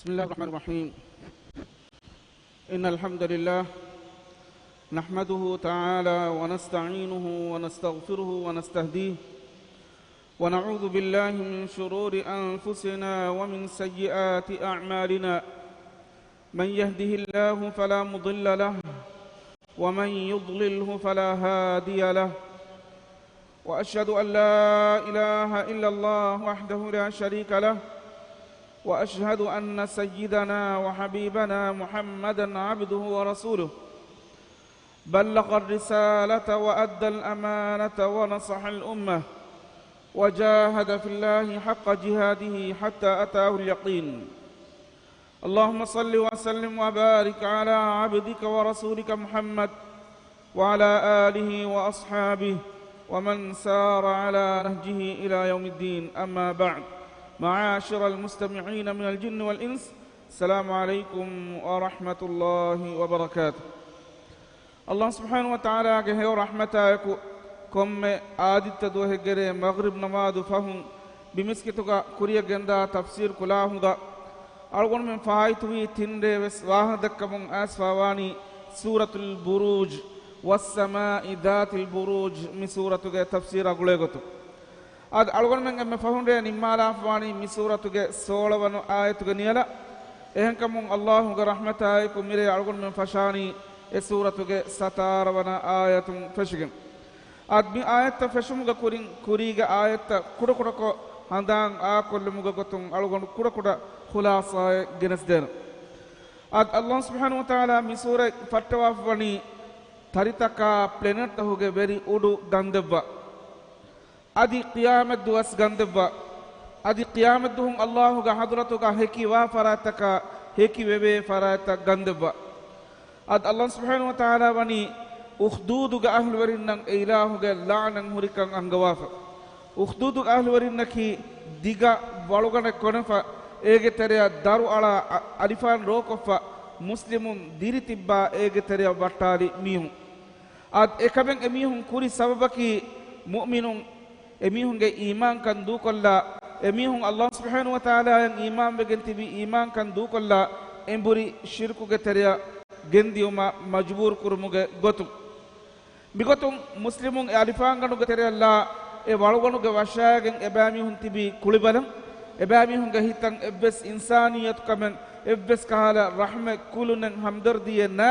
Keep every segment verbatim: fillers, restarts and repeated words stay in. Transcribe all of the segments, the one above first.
بسم الله الرحمن الرحيم. إن الحمد لله نحمده تعالى ونستعينه ونستغفره ونستهديه، ونعوذ بالله من شرور أنفسنا ومن سيئات أعمالنا. من يهده الله فلا مضل له، ومن يضلله فلا هادي له. وأشهد أن لا إله إلا الله وحده لا شريك له، وأشهد أن سيدنا وحبيبنا محمدا عبده ورسوله، بلغ الرسالة وأدى الأمانة ونصح الأمة، وجاهد في الله حق جهاده حتى أتاه اليقين. اللهم صل وسلم وبارك على عبدك ورسولك محمد وعلى آله وأصحابه ومن سار على نهجه إلى يوم الدين. أما بعد، معاشر المستمعين من الجن والإنس، السلام عليكم ورحمة الله وبركاته. އައްލާހު ސުބްޙާނަހޫ ވަތަޢާލާގެ ހެޔޮ ރަޙްމަތާއެކު، ކޮންމެ އާދިއްތަ ދުވަހެއްގެރޭ މަޣްރިބް ނަމާދު ފަހުން މި މިސްކިތުގަ ކުރިއަށް ގެންދާ ތަފްސީރު ކުލާހުގަ އަޅުގަނޑުމެން ފާއިތުވީ ތިންރޭވެސް ވާހަކަދައްކަމުން އައިސްފާވާނީ ސޫރަތުލް ބުރޫޖް، والسماء ذات البروج، މި ސޫރަތުގެ ތަފްސީރާ ގުޅޭގޮތުން. އަދި އަޅުގަނޑުމެން އެންމެ ފަހުންރޭ ނިންމާލާފަވާނީ މި ސޫރަތުގެ ސޯޅަވަނަ އާޔަތުގެ ނިޔަލަށް. އެހެންކަމުން އައްލާހުގެ ރަޙްމަތާއެކު މިރޭ އަޅުގަނޑުމެން ފަށާނީ އެ ސޫރަތުގެ ސަތާރަވަނަ އާޔަތުން ފެށިގެން. އަދި މި އާޔަތްތައް ފެށުމުގެ ކުރިން ކުރީގެ އާޔަތްތައް ކުޑަކުޑަކޮށް ހަނދާން އާކޮށްލުމުގެ ގޮތުން އަޅުގަނޑު ކުޑަކުޑަ ޚުލާޞާއެއް ގެނެސްދޭނަން. އަދި އައްލާހު ސުބްޙާނަހޫ ވަތަޢާލާ މި ސޫރަތް ފައްޓަވާފަވަނީ ތަރިތަކާ ޕްލެނެޓްތަހުގެ ވެރި އުޑު ގަންދެއްވާ. އަދި ޤިޔާމަތްދުވަސް ގަންދެއްވާ. އަދި ޤިޔާމަތްދުވަހުން އައްލާހުގެ ޙަޟްރަތުގަ ހެކިވާ ފަރާތްތަކާ ހެކިވެވޭ ފަރާތްތައް ގަންދެއްވާ. އަދި އައްލާހު ސުބްޙާނަހޫ ވަތަޢާލާ ވަނީ އުޚްދޫދުގެ އަހްލުވެރިންނަށް އެ އިލާހުގެ ލަޢުނަތް ހުރިކަން އަންގަވާފަ. އުޚްދޫދުގެ އަހްލުވެރިންނަކީ ދިގަ ވަޅުގަނޑެއް ކޮނެފަ، އޭގެ ތެރެއަށް ދަރުއަޅާ އަ-، އަލިފާން ރޯކޮށްފަ، މުސްލިމުން ދިރިތިއްބާ އޭގެ ތެރެއަށް ވައްޓާލި މީހުން. އަދި އެކަމެއް އެމީހުން ކުރި ސަބަބަކީ މުއުމިނުން އެމީހުންގެ އީމާންކަން ދޫކޮށްލާ، އެމީހުން އައްލާހު ސުބްޙާނަހޫ ވަތަޢާލާއަށް އީމާންވެގެން ތިބި އީމާންކަން ދޫކޮށްލާ، އެނބުރި ޝިރުކުގެ ތެރެއަށް ގެންދިޔުމަށް މަޖުބޫރު ކުރުމުގެ ގޮތުން. މިގޮތުން މުސްލިމުން އެ އަލިފާންގަނޑުގެ ތެރެއަށްލާ، އެ ވަޅުގަނޑުގެ ވަށާގެން އެބައިމީހުން ތިބީ ކުޅިބަލަން. އެބައިމީހުންގެ ހިތަށް އެއްވެސް އިންސާނިއްޔަތުކަމެއް، އެއްވެސް ކަހަލަ ރަޙްމެއް، ކުލުނެއް، ހަމްދަރްދީއެއް ނާ.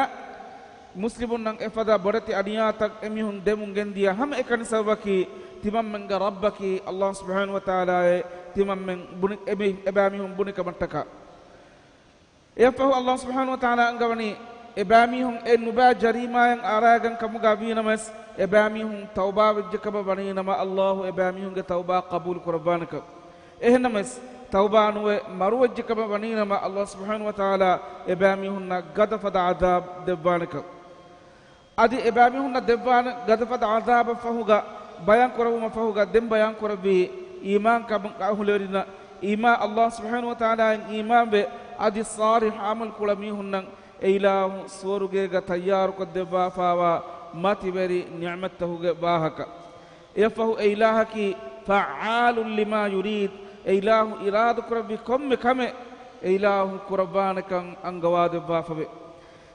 މުސްލިމުންނަށް އެފަދަ ބޮޑެތި އަނިޔާތައް އެމީހުން ދެމުން ގެންދިޔަ ހަމައެކަނި ސަބަބަކީ ތިމަންމެންގެ ރައްބަކީ އައްލާހު ސުބްޙާނަހޫ ވަތަޢާލާއޭ ތިމަންމެން ބުނި، އެބަ-، އެބައިމީހުން ބުނިކަމަށްޓަކާ. އެއަށްފަހު އައްލާހު ސުބްޙާނަހޫ ވަތަޢާލާ އަންގަވަނީ، އެބައިމީހުން އެ ނުބައި ޖަރީމާއަށް އަރާގަން ކަމުގަ ވީނަމަވެސް، އެބައިމީހުން ތައުބާވެއްޖެކަމަށް ވަނީނަމަ، އައްލާހު އެބައިމީހުންގެ ތައުބާ ޤަބޫލު ކުރައްވާނެކަން. އެހެންނަމަވެސް، ތައުބާ ނުވެ މަރުވެއްޖެކަމަށް ވަނީނަމަ، އައްލާހު ސުބްޙާނަހޫ ވަތަޢާލާ އެބައިމީހުންނަށް ގަދަފަދަ ޢަޛާބު ދެއްވާނެކަން. އަދި އެބައިމީހުންނަށް ދެއްވާނެ ގަދަފަދަ ޢަޛާބަށް ފަހުގަ، ބަޔާން ކުރެވުމަށް ފަހުގަ، ދެން ބަޔާން ކުރެއްވީ، އީމާންކަމުގެ އަހުލުވެރިންނަށް އީމާ، އައްލާހު ސުބްޙާނަހޫ ވަތަޢާލާއަށް އީމާންވެ، އަދި ޞާލިޙު ޢަމަލު ކުޅަ މީހުންނަށް އެ އިލާހު ސުވަރުގޭގަ ތައްޔާރުކޮށްދެއްވާފާވާ މަތިވެރި ނިޢުމަތްތަހުގެ ވާހަކަ. އެއަށްފަހު އެ އިލާހަކީ ފައްޢާލު ލިމާ ޔުރީދު، އެ އިލާހު އިރާދަކުރެއްވި ކޮންމެ ކަމެއް އެ އިލާހު ކުރައްވާނެކަން އަންގަވާދެއްވާފަވޭ.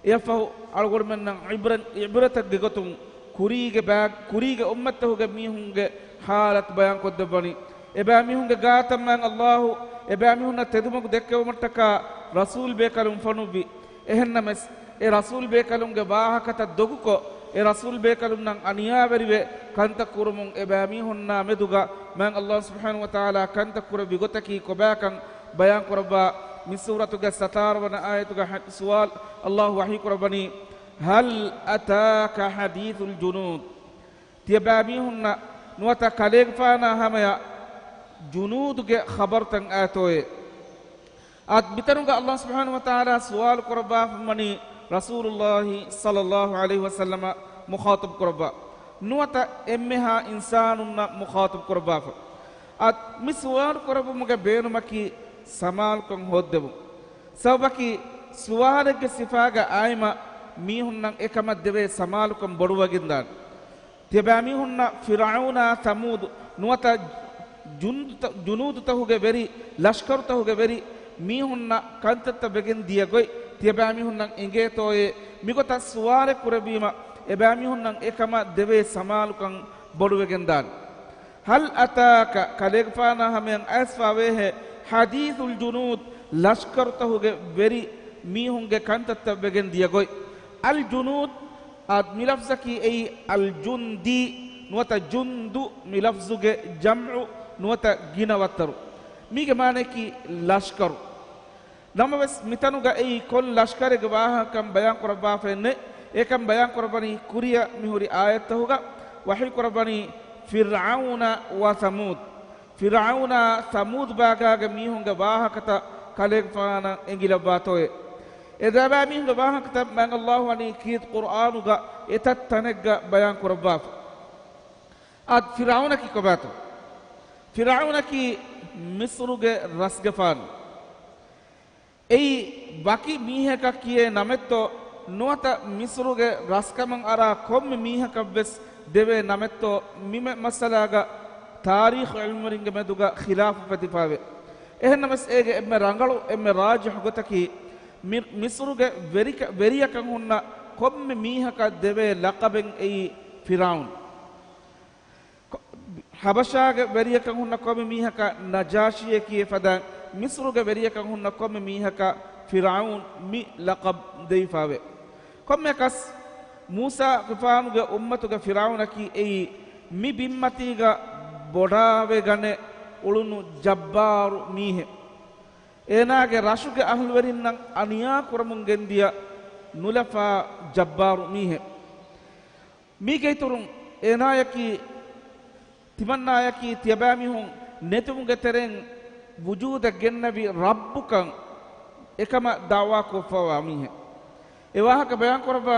އެއަށްފަހު އަޅުގަނޑުމެންނަށް ޢިބްރަ-، ޢިބްރަތެއްގެ ގޮތުން ކުރީގެ ބާ-، ކުރީގެ އުއްމަތްތަހުގެ މީހުންގެ ޙާލަތު ބަޔާންކޮށްދެއްވަނީ. އެބައިމީހުންގެ ގާތަށް މާތް އައްލާހު އެބައިމީހުންނަށް ތެދުމަގު ދެއްކެވުމަށްޓަކާ ރަސޫލް ބޭކަލުން ފޮނުއްވި. އެހެންނަމަވެސް، އެ ރަސޫލް ބޭކަލުންގެ ވާހަކަތައް ދޮގުކޮށް، އެ ރަސޫލް ބޭކަލުންނަށް އަނިޔާވެރިވެ، ކަންތައް ކުރުމުން އެބައިމީހުންނާ މެދުގަ މާތް އައްލާހު ސުބްޙާނަހޫ ވަތަޢާލާ ކަންތައް ކުރެއްވި ގޮތަކީ ކޮބާކަން ބަޔާން ކުރައްވާ. މި ސޫރަތުގެ ސަތާރަ ވަނަ އާޔަތުގަ ހަ-، ސުވާލު އައްލާހު ވަޙީ ކުރައްވަނީ، هل أتاك حديث الجنود؟ ތިޔަބައިމީހުންނަށް ނުވަތަ ކަލޭގެފާނާ ހަމަޔަށް ޖުނޫދުގެ ޚަބަރުތައް އާތޯއޭ؟ އަދި މިތަނުގަ އައްލާހު ސުބްޙާނަހޫ ވަތަޢާލާ ސުވާލު ކުރައްވާފަ ވަނީ ރަސޫލުއްލާހި ޞައްލައްލާހު ޢަލައިހި ވަސައްލަމަ މުޚާޠަބު ކުރައްވާ. ނުވަތަ އެންމެހާ އިންސާނުންނަށް މުޚާޠަބު ކުރައްވާފަ. އަދި މި ސުވާލު ކުރެއްވުމުގެ ބޭނުމަކީ ސަމާލުކަން ހޯއްދެވުން. ސަބަބަކީ ސުވާލެއްގެ ސިފާގަ އައިމަ މީހުންނަށް އެކަމަށް ދެވޭ ސަމާލުކަން ބޮޑުވެގެންދާނެ. ތިޔަބައިމީހުންނަށް ފިރްޢައުނާ ސަމޫދު ނުވަތަ ޖުންދުތަ-، ޖުނޫދުތަހުގެ ވެރި، ލަޝްކަރުތަހުގެ ވެރި، މީހުންނަށް ކަންތައްތައް ވެގެން ދިޔަ ގޮތް ތިޔަބައިމީހުންނަށް އެނގޭތޯއޭ؟ މިގޮތަށް ސުވާލެއް ކުރެއްވީމަ، އެބައިމީހުންނަށް އެކަމަށް ދެވޭ ސަމާލުކަން ބޮޑުވެގެންދާނެ. هل أتاك، ކަލޭގެފާނާ ހަމަޔަށް އައިސްފާވޭހޭ، حديث الجنود، ލަޝްކަރުތަހުގެ ވެރި މީހުންގެ ކަންތައްތައް ވެގެން ދިޔަ ގޮތް. الجنود، އާ، މި ލަފްޒަކީ އެއީ الجندي، ނުވަތަ جند މި ލަފްޒުގެ ޖަމްޢު، ނުވަތަ ގިނަ ވައްތަރު. މީގެ މާނަޔަކީ ލަޝްކަރު. ނަމަވެސް، މިތަނުގަ އެއީ ކޮން ލަޝްކަރެއްގެ ވާހަކަކަން ބަޔާން ކުރައްވާފައެއް ނެތް. އެކަން ބަޔާން ކުރައްވަނީ ކުރިއަށް މިހުރި އާޔަތްތަހުގަ ވަޙީ ކުރައްވަނީ ފިރްޢައުނަ ވަ ސަމޫދް. ފިރްޢައުނާ ސަމޫދް ބާގާގެ މީހުންގެ ވާހަކަތައް ކަލޭގެފާނަށް އެނގިލައްވާތޯއޭ؟ އެ ދެބައިމީހުންގެ ވާހަކަތައް މާތް ﷲ ވަނީ ކީރިތި ޤުރްއާނުގަ އެތައް ތަނެއްގަ ބަޔާން ކުރައްވާފަ. އާދެ، ފިރްޢައުނަކީ ކޮބާތޯ؟ ފިރްޢައުނަކީ މިޞްރުގެ ރަސްގެފާނު. އެއީ ވަކި މީހަކަށް ކިޔޭ ނަމެއްތޯ، ނުވަތަ މިޞްރުގެ ރަސްކަމަށް އަރާ ކޮންމެ މީހަކަށްވެސް ދެވޭ ނަމެއްތޯ، މި މައްސަލާގަ ތާރީޚު ޢިލްމުވެރިންގެ މެދުގަ ޚިލާފު ފެތިފައެވެ. އެހެންނަމަވެސް، އޭގެ އެންމެ ރަނގަޅު، އެންމެ ރާޖިޙު ގޮތަކީ، މި، މިޞްރުގެ ވެރިކަ، ވެރިޔަކަށް ހުންނަ ކޮންމެ މީހަކަށް ދެވޭ ލަޤަބެއް އެއީ ފިރްޢައުން. ކޮ-، ޙަބަޝާގެ ވެރިޔަކަށް ހުންނަ ކޮންމެ މީހަކަށް ނަޖާޝީއޭ ކިޔޭ ފަދައިން، މިޞްރުގެ ވެރިޔަކަށް ހުންނަ ކޮންމެ މީހަކަށް ފިރްޢައުން މި ލަޤަބް ދެވިފައެވެ. ކޮންމެއަކަސް، މޫސާގެފާނުގެ އުއްމަތުގެ ފިރްޢައުނަކީ އެއީ މި ބިންމަތީގަ ބޮޑާވެގަނެ އުޅުނު ޖައްބާރު މީހެއް. އޭނާގެ ރަށުގެ އަހުލުވެރިންނަށް އަނިޔާ ކުރަމުން ގެންދިޔަ ނުލަފާ ޖައްބާރު މީހެއް. މީގެއިތުރުން އޭނާޔަކީ، ތިމަންނާޔަކީ ތިޔަބައިމީހުން ނެތުމުގެ ތެރެއިން ވުޖޫދަށް ގެންނެވި ރައްބުކަން އެކަމަށް ދަޢުވާ ކޮށްފަވާ މީހެއް. އެ ވާހަކަ ބަޔާން ކުރައްވާ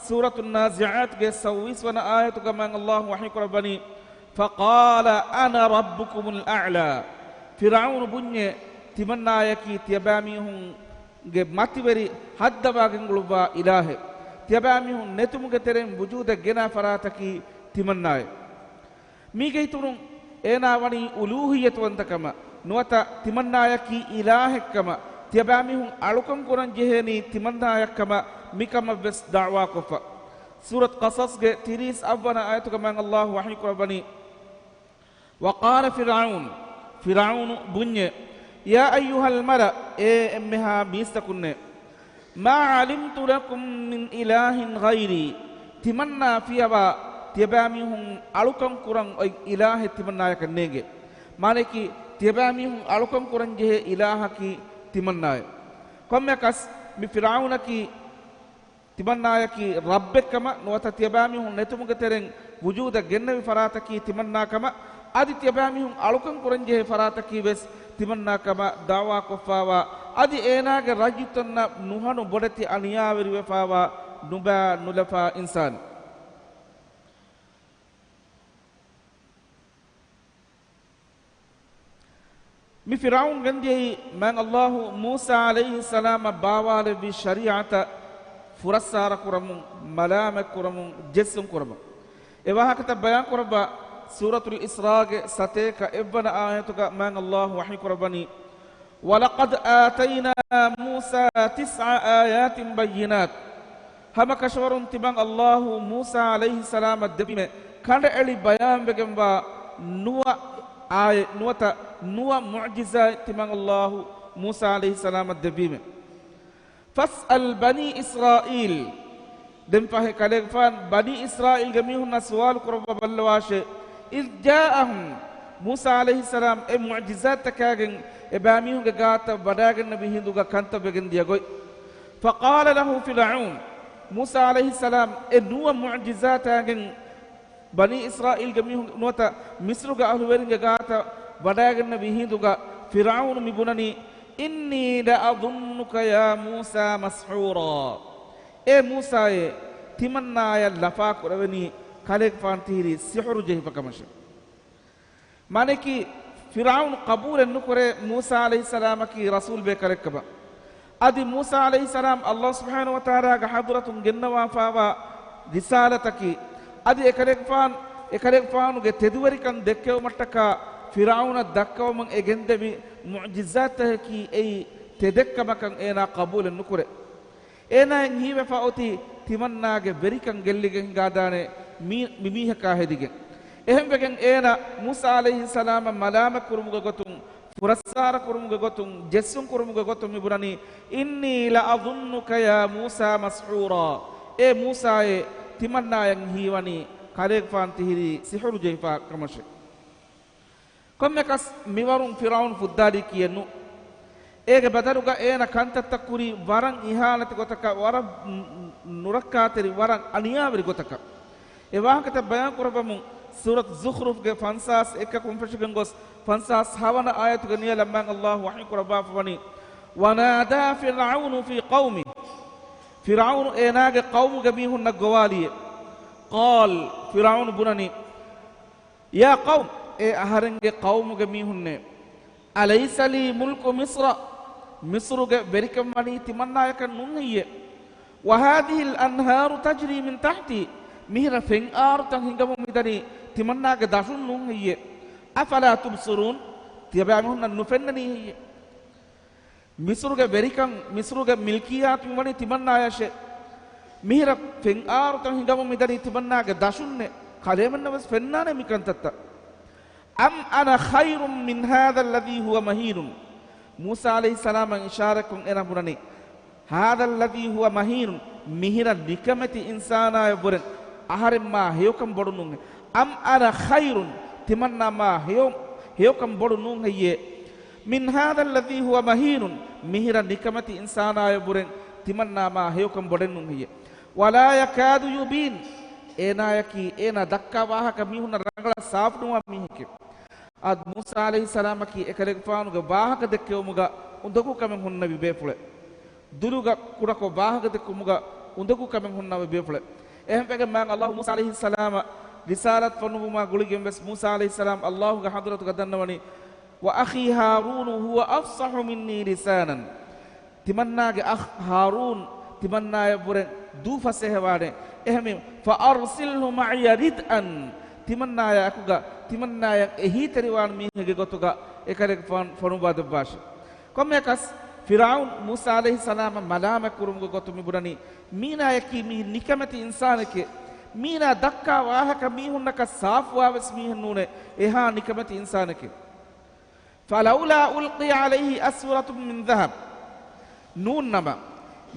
ސޫރަތު ނާޒިޢާތުގެ ސައްވީސް ވަނަ އާޔަތުގަ މާތް ﷲ ވަޙީ ކުރައްވަނީ، فقال أنا ربكم الأعلى. ފިރްޢައުނު ބުންޏޭ، ތިމަންނާޔަކީ ތިޔަބައިމީހުން ގެ މަތިވެރި ހައްދަވާގެން އުޅުއްވާ އިލާހެއް. ތިޔަބައިމީހުން ނެތުމުގެ ތެރެއިން ވުޖޫދަށް ގެނާ ފަރާތަކީ ތިމަންނާއެއް. މީގެއިތުރުން އޭނާ ވަނީ އުލޫހިއްޔަތުވަންތަކަމަށް ނުވަތަ ތިމަންނާޔަކީ އިލާހެއްކަމަށް، ތިޔަބައިމީހުން އަޅުކަން ކުރަން ޖެހޭނީ ތިމަންނާޔަށްކަމަށް މިކަމަށްވެސް ދަޢުވާކޮށްފަ. ސޫރަތު ޤަޞަޞްގެ ތިރީސް އަށްވަނަ އާޔަތުގަ މާތް ﷲ ވަޙީ ކުރައްވަނީ، وقال فرعون، ފިރްޢައުނު ބުންޏޭ، يا أيها الملأ، އޭ އެންމެހާ މީސްތަކުންނޭ، ما علمت لكم من إله غيري، ތިމަންނާ ފިޔަވާ ތިޔަބައިމީހުން އަޅުކަން ކުރަން އޮތް އިލާހެއް ތިމަންނާޔަކަށް ނޭނގެ. މާނަޔަކީ، ތިޔަބައިމީހުން އަޅުކަން ކުރަން ޖެހޭ އިލާހަކީ ތިމަންނާއެއް. ކޮންމެއަކަސް، މި ފިރްޢައުނަކީ ތިމަންނާޔަކީ ރައްބެއްކަމަށް ނުވަތަ ތިޔަބައިމީހުން ނެތުމުގެ ތެރެއިން ވުޖޫދަށް ގެންނެވި ފަރާތަކީ ތިމަންނާކަމަށް، އަދި ތިޔަބައިމީހުން އަޅުކަން ކުރަންޖެހޭ ފަރާތަކީވެސް ތިމަންނާކަމަށް ދަޢުވާކޮށްފާވާ، އަދި އޭނާގެ ރައްޔިތުންނަށް ނުހަނު ބޮޑެތި އަނިޔާވެރިވެފާވާ ނުބައި ނުލަފާ އިންސާނެއް. މި ފިރްޢައުން ގެންދިޔައީ މާތް ﷲ މޫސާ ޢަލައިހިއްސަލާމަށް ބާވާލެއްވި ޝަރީޢަތަށް ފުރައްސާރަ ކުރަމުން، މަލާމަތް ކުރަމުން، ޖެއްސުން ކުރަމުން. އެ ވާހަކަތައް ބަޔާން ކުރައްވާ ސޫރަތުލް އިސްރާގެ ސަތޭކަ އެއްވަނަ އާޔަތުގަ މާތް ﷲ ވަޙީ ކުރައްވަނީ، وَلَقَدْ آتَيْنَا مُوسَىٰ تِسْعَ آيَاتٍ بَيِّنَاتٍ. ހަމަކަށަވަރުން ތިމަން ﷲ މޫސާ ޢަލައިހިއްސަލާމަށް ދެއްވީމެ ކަނޑައެޅި ބަޔާންވެގެންވާ ނުވަ އާޔަތް ނުވަތަ ނުވަ މުޢުޖިޒާތް ތިމަން ﷲ މޫސާ ޢަލައިހިއްސަލާމަށް ދެއްވީމެ. فَاسْأَلْ بَنِي إِسْرَائِيلَ. ދެން ފަހެ ކަލޭގެފާން ބަނީ އިސްރާއީލްގެ މީހުންނަށް ސުވާލު ކުރައްވަ ބައްލަވާށޭ. إِذْ جَاءَهُمْ، މޫސާ ޢަލައިހިއްސަލާމް އެ މުޢުޖިޒާތްތަކާގެން އެބައިމީހުންގެ ގާތަށް ވަޑައިގެންނެވި ހިނދުގަ ކަންތައް ވެގެން ދިޔަ ގޮތް. فَقَالَ لَهُ فِرْعَوْنُ، މޫސާ ޢަލައިހިއްސަލާމް އެ ނުވަ މުޢުޖިޒާތާގެން ބަނީ އިސްރާއީލްގެ މީހުން ނުވަތަ މިޞްރުގެ އަހުލުވެރިންގެ ގާތަށް ވަޑައިގެންނެވި ހިނދުގަ ފިރްޢައުނު މި ބުނަނީ، إِنِّي لَأَظُنُّكَ يَا مُوسَىٰ مَسْحُورًا. އޭ މޫސާއޭ، ތިމަންނާޔަށް ލަފާކުރެވެނީ ކަލޭގެފާނު ތިހިރީ ސިޙުރު ޖެހިފަ ކަމަށެވެ. މާނައަކީ، ފިރްޢައުނު ޤަބޫލެއް ނުކުރޭ މޫސާ ޢަލައިހިއްސަލާމަކީ ރަސޫލް ބޭކަލެއްކަމަށް. އަދި މޫސާ ޢަލައިހިއްސަލާމް ﷲ ސުބްޙާނަހޫ ވަތަޢާލާގެ ޙަޟްރަތުން ގެންނަވާފާވާ ރިސާލަތަކީ، އަދި އެކަލޭގެފާނު، އެކަލޭގެފާނުގެ ތެދުވެރިކަން ދެއްކެވުމަށްޓަކާ ފިރްޢައުނަށް ދައްކަވަމުން އެ ގެންދެވި މުޢުޖިޒާތްތަކަކީ އެއީ ތެދެއްކަމަކަށް އޭނާ ޤަބޫލެއް ނުކުރޭ. އޭނާއަށް ހީވެފަ އޮތީ ތިމަންނާގެ ވެރިކަން ގެއްލިގެން ހިނގާދާނެ މީ-، މި މީހަކާ ހެދިގެން. އެހެންވެގެން އޭނާ މޫސާ ޢަލައިހިއްސަލާމަށް މަލާމަތް ކުރުމުގެ ގޮތުން، ފުރައްސާރަ ކުރުމުގެ ގޮތުން، ޖެއްސުން ކުރުމުގެ ގޮތުން މި ބުނަނީ، "إني لأظنك يا موسى مسحورا." އޭ މޫސާއޭ، ތިމަންނާއަށް ހީވަނީ ކަލޭގެފާނު ތިހިރީ ސިޙުރު ޖެހިފާ ކަމަށޭ. ކޮންމެކަސް މިވަރުން ފިރްޢައުނު ފުއްދާލީކީއެއް ނޫން. އޭގެ ބަދަލުގަ އޭނަ ކަންތައްތައް ކުރީ ވަރަށް އިހާނެތި ގޮތަކަށް، ވަރަށް ނުރައްކާތެރި، ވަރަށް އަނިޔާވެރި ގޮތަކަށް. އެ ވާހަކަތައް ބަޔާން ކުރައްވަމުން ސޫރަތު ޒުޚްރުފްގެ ފަންސާސް އެކަކުން ފެށިގެން ގޮސް ފަންސާސް ހަވަނަ އާޔަތުގެ ނިޔަލަށް މާތް ﷲ ވަޙީ ކުރައްވާފަ ވަނީ، "ونادى فرعون في قومه." ފިރްޢައުނު އޭނާގެ ޤައުމުގެ މީހުންނަށް ގޮވާލިއޭ. قال، ފިރްޢައުނު ބުނަނީ، "يا قوم، އޭ އަހަރެންގެ ޤައުމުގެ މީހުންނޭ، أليس لي ملك مصر، މިޞްރުގެ ވެރިކަން ވަނީ ތިމަންނާޔަކަށް ނޫން ހެއްޔޭ؟ وهذه الأنهار تجري من تحتي، މިހިރަ ފެންއާރުތައް ހިނގަމުން މިދަނީ ތިމަންނާގެ ދަށުން ނޫން ހެއްޔޭ؟ أفلا تبصرون، ތިޔަބައިމީހުންނަށް ނުފެންނަނީ ހެއްޔޭ؟" މިޞްރުގެ ވެރިކަން، މިޞްރުގެ މިލްކިއްޔާތު މިވަނީ ތިމަންނާޔަށޭ. މިހިރަ ފެންއާރުތައް ހިނގަމުން މިދަނީ ތިމަންނާގެ ދަށުންނޭ. ކަލޭމެންނަށް ވެސް ފެންނާނެ މިކަންތައްތައް. أم أنا خير من هذا الذي هو مهين. މޫސާ ޢަލައިހިއްސަލާމަށް އިޝާރަތްކޮށް އޭނާ ބުނަނީ، هذا الذي هو مهين، މިހިރަ ނިކަމެތި އިންސާނާޔަށްވުރެން އަހަރެން މާ ހެޔޮކަން ބޮޑު ނޫންހޭ. أم أنا خير، ތިމަންނާ މާ ހެޔޮ-، ހެޔޮކަން ބޮޑު ނޫން ހެއްޔޭ؟ من هذا الذي هو مهين، މިހިރަ ނިކަމެތި އިންސާނާޔަށްވުރެން ތިމަންނާ މާ ހެޔޮކަން ބޮޑެއް ނޫން ހެއްޔޭ؟ ولا يكاد يبين، އޭނާޔަކީ އޭނާ ދައްކާ ވާހަކަ މީހުންނަށް ރަނގަޅަށް ސާފުނުވާ މީހެކޭ. އާދެ، މޫސާ ޢަލައިހިއްސަލާމަކީ އެކަލޭގެފާނުގެ ވާހަކަ ދެއްކެވުމުގަ އުނދަގޫ ކަމެއް ހުންނެވި ބޭފުޅެއް. ދުލުގަ ކުޑަކޮށް ވާހަކަ ދެއްކުމުގަ އުނދަގޫ ކަމެއް ހުންނެވި ބޭފުޅެއް. އެހެންވެގެން މާތް ﷲ މޫސާ ޢަލައިހިއްސަލާމަށް ރިސާލަތް ފޮނުވުމާ ގުޅިގެން ވެސް މޫސާ ޢަލައިހިއްސަލާމް ﷲގެ ޙަޟްރަތުގަ ދަންނަވަނީ، وأخي هارون هو أفصح مني لسانا. ތިމަންނާގެ އަޚް ހާރޫން ތިމަންނާޔަށްވުރެން ދޫ ފަސޭހަވާނެ. އެހެންވީމަ، فأرسله معي ردا، ތިމަންނާޔާ އެކުގަ ތިމަންނާޔަށް އެހީތެރިވާން މީހެއްގެ ގޮތުގަ އެކަލޭގެފާނު ފޮނުއްވާ ދެއްވާށި. ކޮންމެއަކަސް، ފިރްޢައުން މޫސާ ޢަލައިހިއްސަލާމަށް މަލާމަތް ކުރުމުގެ ގޮތުން މި ބުނަނީ، މީނާޔަކީ މީ ނިކަމެތި އިންސާނެކޭ. މީނާ ދައްކާ ވާހަކަ މީހުންނަކަށް ސާފުވާވެސް މީހެއް ނޫނޭ، އެހާ ނިކަމެތި އިންސާނެކޭ. فلولا ألقي عليه أسورة من ذهب. ނޫންނަމަ،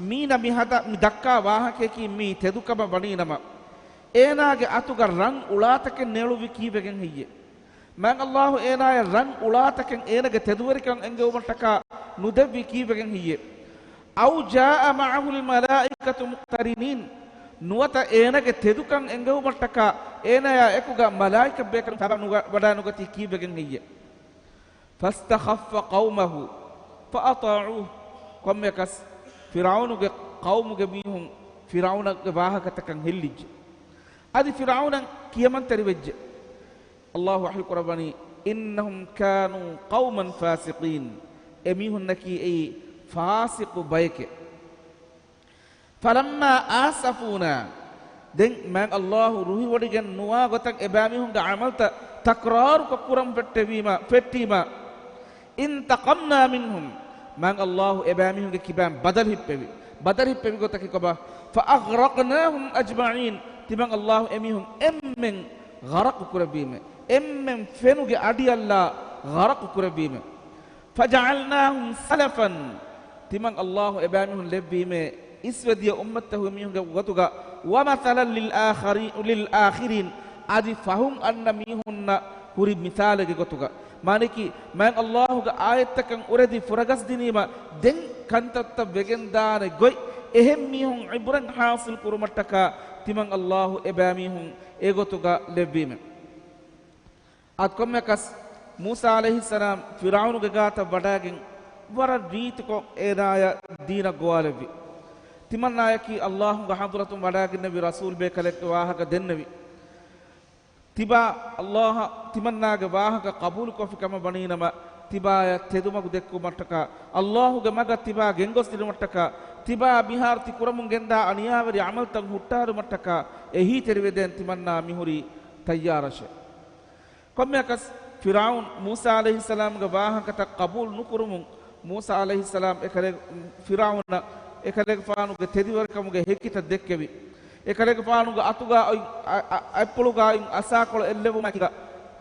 މީނަ މި ހަދާ، މި ދައްކާ ވާހަކަޔަކީ މީ ތެދުކަމަށް ވަނީނަމަ، އޭނާގެ އަތުގަ ރަން އުޅާތަކެއް ނޭޅުއްވީ ކީއްވެގެން ހެއްޔޭ؟ މާތް ﷲ އޭނާޔަށް ރަން އުޅާތަކެއް އޭނަގެ ތެދުވެރިކަން އެންގެވުމަށްޓަކާ ނުދެއްވީ ކީއްވެގެން ހެއްޔޭ؟ أو جاء معه الملائكة مقترنين. ނުވަތަ އޭނަގެ ތެދުކަން އެންގެވުމަށްޓަކާ އޭނާޔާ އެކުގަ މަލާއިކަ ބޭކަލުން ތަބާ ނުގަ-، ވަޑާނުގަތީ ކީއްވެގެން ހެއްޔޭ؟ فاستخف قومه فأطاعوه. ކޮންމެއަކަސް، ފިރްޢައުނުގެ ޤައުމުގެ މީހުން ފިރްޢައުނަށް ވާހަކަތަކަށް ހެއްލިއްޖެ. އަދި ފިރްޢައުނަށް ކިޔަމަންތެރިވެއްޖެ. ﷲ ވަޙީ ކުރައްވަނީ، إنهم كانوا قوما فاسقين. އެމީހުންނަކީ އެއީ ފާސިޤު ބަޔެކޭ. فلما آسفونا، ދެން މާތް ﷲ ރުހިވޮޑިގެން ނުވާ ގޮތަށް އެބައިމީހުންގެ ޢަމަލުތައް ތަކްރާރުކޮށް ކުރަން ފެއްޓެވީމަ، ފެއްޓީމަ، انتقمنا منهم، މާތް ﷲ އެބައިމީހުންގެ ކިބައިން ބަދަލު ހިއްޕެވި. ބަދަލު ހިއްޕެވި ގޮތަކީ ކޮބާ؟ فأغرقناهم أجمعين، ތިމާތް ﷲ އެމީހުން އެންމެން ޣަރަޤު ކުރެއްވީމެ، އެންމެން ފެނުގެ އަޑިއަށްލާ ޣަރަޤު ކުރެއްވީމެ. فجعلناهم سلفا، ތިމާތް ﷲ އެބައިމީހުން ލެއްވީމޭ އިސްވެދިޔަ އުއްމަތްތަކުގެ މީހުންގެ ގޮތުގަ، ومثلا للآخري-، للآخرين، އަދި ފަހުން އަންނަ މީހުންނަށް ހުރި މިސާލެއްގެ ގޮތުގަ. މާނައަކީ، މާތް ﷲގެ އާޔަތްތަކަށް އުރެދި ފުރަގަސްދިނީމަ، ދެން ކަންތައްތައް ވެގެންދާނެ ގޮތް، އެހެން މީހުން ޢިބްރަތް ޙާޞިލް ކުރުމަށްޓަކާ، ތިމާތް ﷲ އެބައިމީހުން އެގޮތުގަ ލެއްވީމެ. އަދި ކޮންމެއަކަސް، މޫސާ ޢަލައިހިއްސަލާމް ފިރްޢައުނުގެ ގާތަށް ވަޑައިގެން، ވަރަށް ރީތިކޮށް އޭނާޔަށް ދީނަށް ގޮވާލެއްވި. ތިމަންނާޔަކީ ﷲގެ ޙަޟްރަތުން ވަޑައިގެންނެވި ރަސޫލް ބޭކަލެއްގެ ވާހަކަ ދެންނެވި. ތިބާ ﷲ އަށް ތިމަންނާގެ ވާހަކަ ޤަބޫލުކޮށްފި ކަމަށް ވަނީނަމަ، ތިބާޔަށް ތެދުމަގު ދެއްކުމަށްޓަކާ، ﷲގެ މަގަށް ތިބާ ގެންގޮސްދިނުމަށްޓަކާ، ތިބާ މިހާރު ތި ކުރަމުން ގެންދާ އަނިޔާވެރި ޢަމަލުތައް ހުއްޓާލުމަށްޓަކާ، އެހީތެރިވެދޭން ތިމަންނާ މިހުރީ ތައްޔާރަށެ. ކޮންމެއަކަސް، ފިރްޢައުން މޫސާ ޢަލައިހިއްސަލާމްގެ ވާހަކަތައް ޤަބޫލު ނުކުރުމުން މޫސާ ޢަލައިހިއްސަލާމް އެކަލޭ، ފިރްޢައުނަށް އެކަލޭގެފާނުގެ ތެދުވެރިކަމުގެ ހެކިތައް ދެއްކެވި. އެކަލޭގެފާނުގެ އަތުގަ އޮތް އަ، އަ، އަތްޕުޅުގައި އޮތް އަސާކޮޅު އެއްލެވުމާއެކީގަ،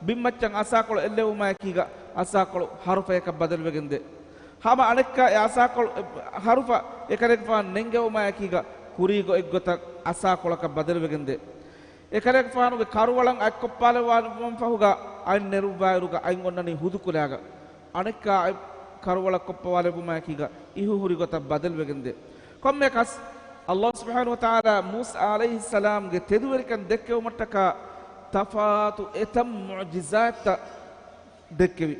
ބިންމައްޗަށް އަސާކޮޅު އެއްލެވުމާއެކީގަ، އަސާކޮޅު ޙަރުފަޔަކަށް ބަދަލުވެގެންދޭ. ހަމަ އަނެއްކާ އެ އަސާކޮޅު، އެ، ޙަރުފަ އެކަލޭގެފާނު ނެންގެވުމާއެކީގަ، ކުރީގަ އެއްގޮތަށް އަސާކޮޅަކަށް ބަދަލުވެގެންދޭ. އެކަލޭގެފާނުގެ ކަރުވަޅަށް އަތްކޮށްޕާލެއްވާލުމަށްފަހުގަ، އަތް ނެރުއްވާއިރުގަ އަތް އޮންނަނީ ހުދުކުލައިގަ. އަނެއްކާ އަތް ކަރުވަޅަށް ކޮށްޕަވާލެއްވުމާއެކީގަ އިހު ހުރި ގޮތަށް ބަދަލުވެގެންދޭ. ކޮންމެއަކަސް، ﷲ ސުބްޙާނަހޫ ވަތަޢާލާ މޫސާ ޢަލައިހިއްސަލާމްގެ ތެދުވެރިކަން ދެއްކެވުމަށްޓަކާ ތަފާތު އެތައް މުޢުޖިޒާތްތައް ދެއްކެވި.